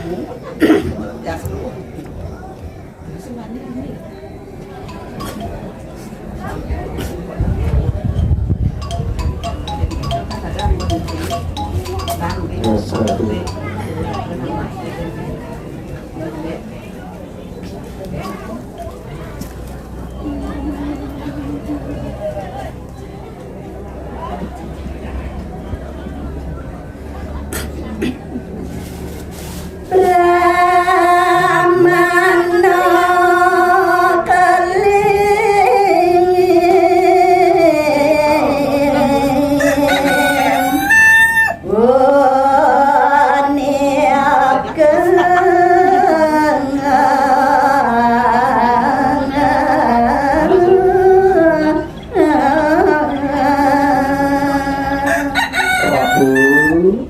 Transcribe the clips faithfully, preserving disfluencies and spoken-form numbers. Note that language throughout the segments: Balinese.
Brahmana keling wani ageng. Prabu,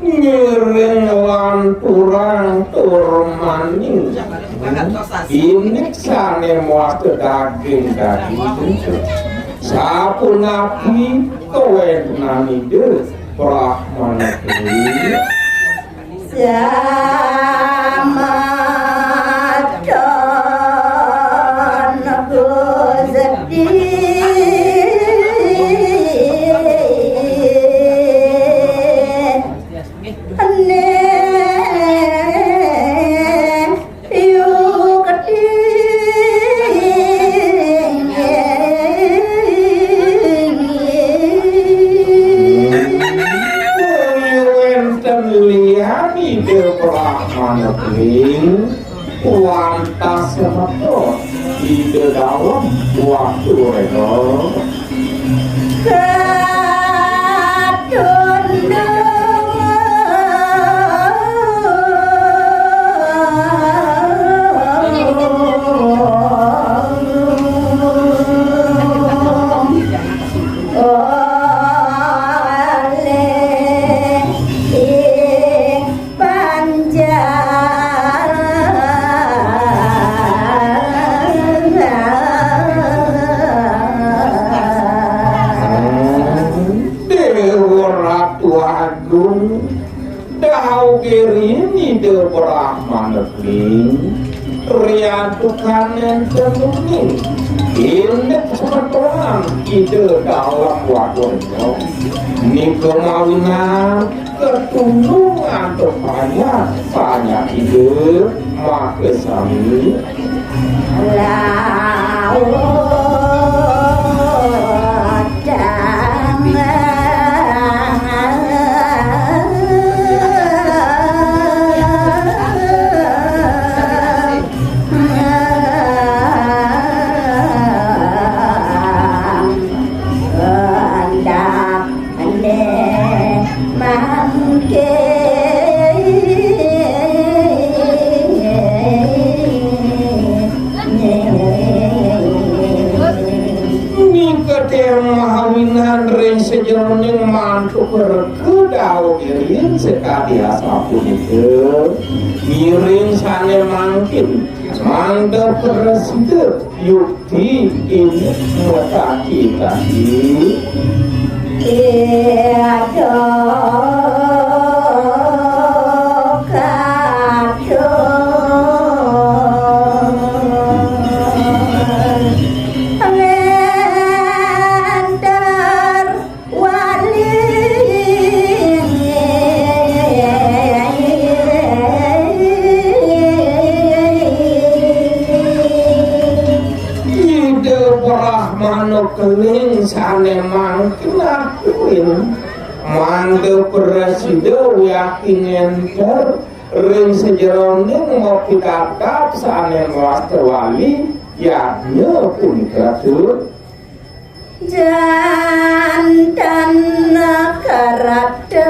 ngiring lan turang tur maning. Inik sane muat daging daging. Sapunapi kawentenan Ida Brahmana Dewi. Samadon Gusti. Wenten liyan Ida Brahmana Dewi. Wantas semeton Ida Dalem Waturena. Katundung. Oleh panjang. Dewa Ratu Agung, dauh Ida Brahmana Dewi, riantukan nenten uning, indik semeton Ida Dalem Waturena, nika mawinan katundung antuk panjak, panjak Ida makasami. Laut damai. Ane mangke. Nika teh mawinan ring sajeroning mantuk reka dauh iring sakadi asapunika. Ngiring sane mangkin, mangda prasida yuk Ti ini mutaki tadi. Tiada kadung ngenter wali. Ida Brahmana Keling sane mangkin atuin, mangda prasida wiakti ngenter ring sajeroning mapitatap sane mawasta wali yadnya punika, Ratu. Jantan kerata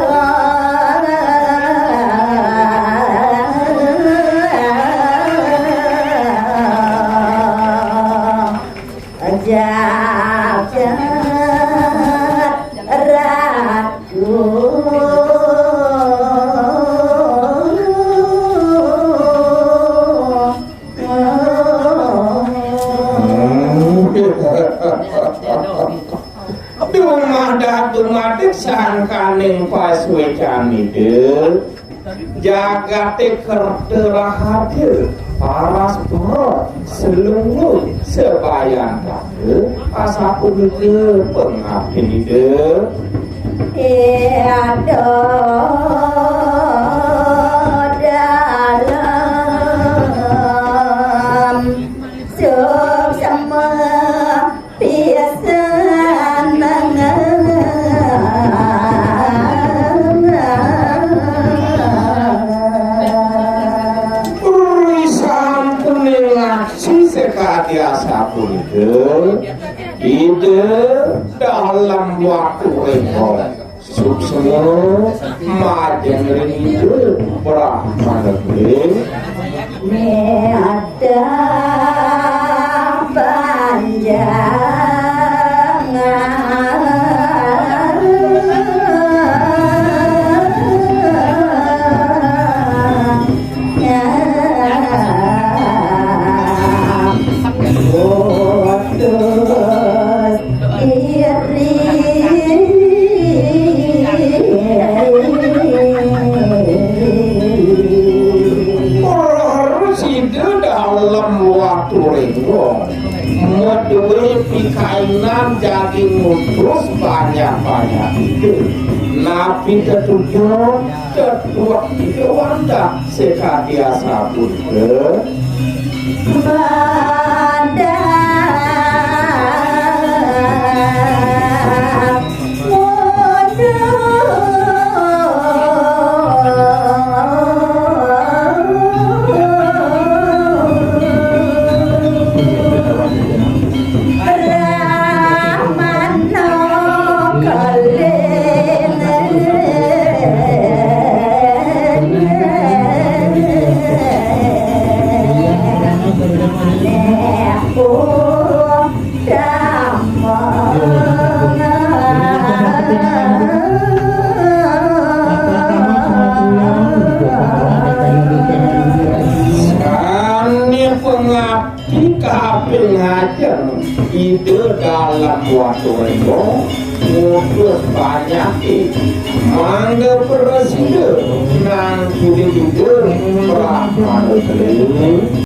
jagat ratu. Dumadak dumadik sangkaning pasuecan Ida, Jagaté kerta raharja, paras perot, selungut, sabayantara, asapunika pangaptin Ida. Ida dalem suksma pisan. Ri sampuning aksi sakadi asapunika, Ida Dalem Watu Rénggong suksma majeng ring Ida Brahmana Keling. Neda panjang. Putus iri. Ora sida Dalem Watu Rénggong madué pikainan jagi ngutus banyak-banyak ide. Napi tetujon tetuak ide wantah sakadi asapunika. Badan Sané pangapti kaping ajeng Ida Dalem Watu Rénggong ngutus panyaké mangda prasida nang Ida Brahmana Keling.